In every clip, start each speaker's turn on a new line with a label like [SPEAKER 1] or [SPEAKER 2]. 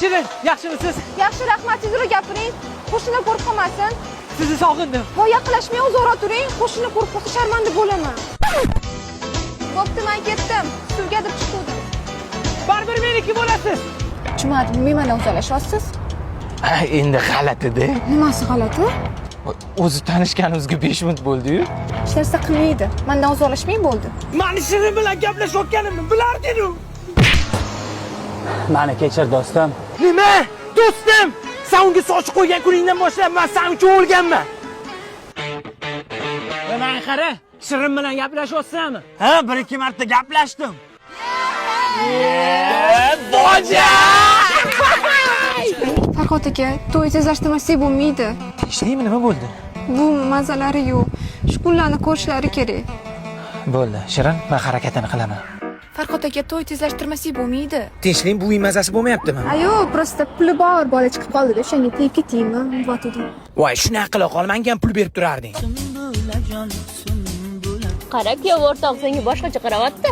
[SPEAKER 1] Shirin, yaxshimisiz?
[SPEAKER 2] Yaxshi, rahmat, tezroq gapiring. Qo'shnilar ko'rib qolmasin.
[SPEAKER 1] Sizni sog'indim.
[SPEAKER 2] Voy, yaqinlashmang, uzoqroq turing. Qo'shnilar ko'rib qolsa sharmanda bo'laman. Bo'pti, men ketdim. Suvga deb chiquvdim.
[SPEAKER 1] Baribir meniki bo'lasiz.
[SPEAKER 2] Tushunmadim, nima mendan uzoqlashyapsiz?
[SPEAKER 3] Endi g'alati-da.
[SPEAKER 2] Nimasi g'alati?
[SPEAKER 3] O'zi tanishganimizga 5 minut bo'ldi-yu.
[SPEAKER 2] Hech narsa qilmaydi. Mendan uzoqlashmang bo'ldi.
[SPEAKER 1] Mani Shirin bilan gaplashayotganimni bilarding-u.
[SPEAKER 3] Mani kechir do'stim.
[SPEAKER 1] Nima? Do'stim, sen unga soch qo'ygan kuningdan boshlab men sen uchun o'lganman. Mana qara, Shirin bilan gaplashyapsanmi?
[SPEAKER 4] Ha, bir ikki marta gaplashdim.
[SPEAKER 1] Boja!
[SPEAKER 2] Farhod aka, to'y tezlashtirmasak bo'lmaydi.
[SPEAKER 3] Tinchlikmi, nima bo'ldi?
[SPEAKER 2] Bu mazalari yo'q. Shu kunlarni ko'rishlari kerak.
[SPEAKER 3] Bo'ldi, Shirin, men harakatini qilaman.
[SPEAKER 2] Farhod aka, to'y tezlashtirmasak bo'lmaydi.
[SPEAKER 3] Tinchlik, bu uy mazasi bo'lmayaptimi?
[SPEAKER 2] Ayo, просто puli bor bola chiqib qoldi-da, o'shanga tegib ketaymi? Deyotgandim.
[SPEAKER 3] Voy, shunaqa qila qol, menga ham pul berib turarding.
[SPEAKER 5] Qara, kuyov o'rtoq senga boshqacha qarayapti.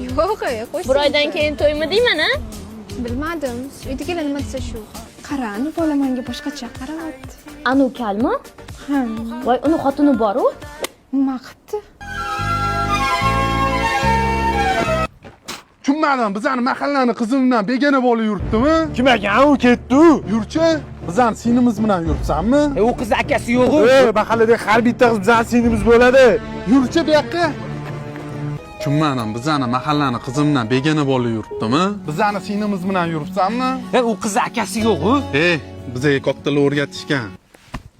[SPEAKER 2] Yo'q, qo'ysin.
[SPEAKER 5] Bir oydan keyin to'ymi deyman, a?
[SPEAKER 2] Bilmadim. Uydagilar nima desa shu. Qara, anu bola menga boshqacha qarayapti.
[SPEAKER 5] Anu kalmi?
[SPEAKER 2] Ha,
[SPEAKER 5] Voy, uni xotini bor-u.
[SPEAKER 2] nima qilibdi?
[SPEAKER 6] Tushunmadim, bizani mahallani qizi bilan begona bola yuribdimi?
[SPEAKER 4] Kim ekan u ketdi?
[SPEAKER 6] Yurchi, bizani singlimiz bilan yuribsanmi?
[SPEAKER 3] U qiz akasi yo'q-u.
[SPEAKER 4] Ey, mahalladagi har bitta qiz bizani singlimiz bo'ladi.
[SPEAKER 6] Yurchi bu yoqqa. Tushunmadim, bizani mahallani qizi bilan begona bola yuribdimi? Bizani singlimiz bilan yuribsanmi?
[SPEAKER 3] U qiz akasi yo'q-u.
[SPEAKER 6] Ey, bizga kattalar o'rgatishgan.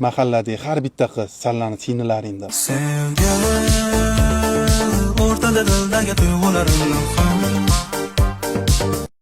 [SPEAKER 6] Mahalladagi har bitta qiz sanlarni singilaring deb.
[SPEAKER 7] Sevgilim o'rtada dildagi tuyg'ularimni ham.